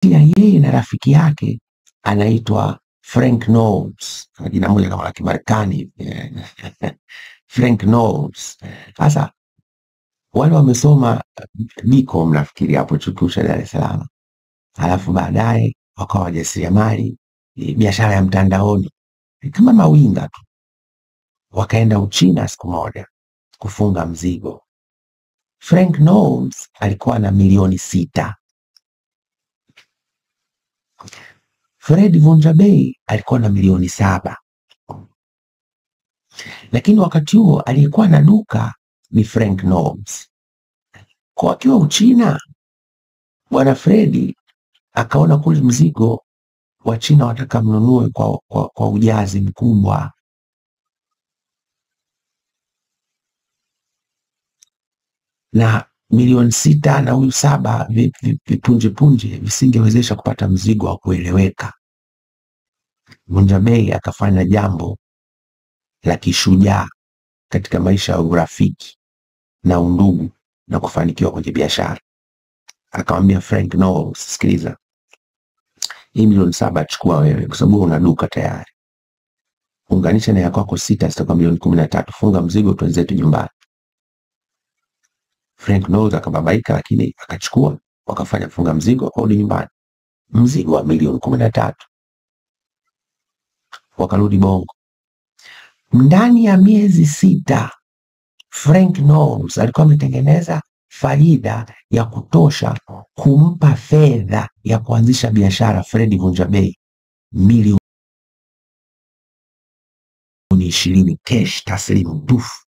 ya yeye na rafiki yake anaitwa Frank Knowles, jina moja kama la Kimarekani Frank Knowles. Sasa wale wamesoma BCom nafikiri hapo chuo kikuu cha Dar es Salaam, alafu baadaye wakawa wajasiriamali, biashara ya mtandaoni kama mawinga tu. Wakaenda Uchina siku moja kufunga mzigo. Frank Knowles alikuwa na milioni 6. Fred Vunjabei alikuwa na milioni 7, lakini wakati huo aliyekuwa na duka ni Frank Knowles. Kwa akiwa Uchina, bwana Fredi akaona kule mzigo wa China wataka mnunue kwa ujazi mkubwa, na milioni 6 na huyu 7 vipunjepunje visingewezesha kupata mzigo wa kueleweka. Vunjabei akafanya jambo la kishujaa katika maisha ya urafiki na undugu na kufanikiwa kwenye biashara. Akamwambia Frank Knowles, sikiliza, hii milioni 7 chukua wewe, kwa sababu una duka tayari, unganisha na ya kwako 6, zitakuwa milioni 13. Funga mzigo tuenzetu nyumbani. Frank Knowles akababaika, lakini akachukua, wakafanya funga mzigo, wakarudi nyumbani, mzigo wa milioni 13, wakarudi Bongo. Ndani ya miezi 6 Frank Knowles alikuwa ametengeneza faida ya kutosha kumpa fedha ya kuanzisha biashara Fredi Vunjabei milioni 20 cash taslimu dufu.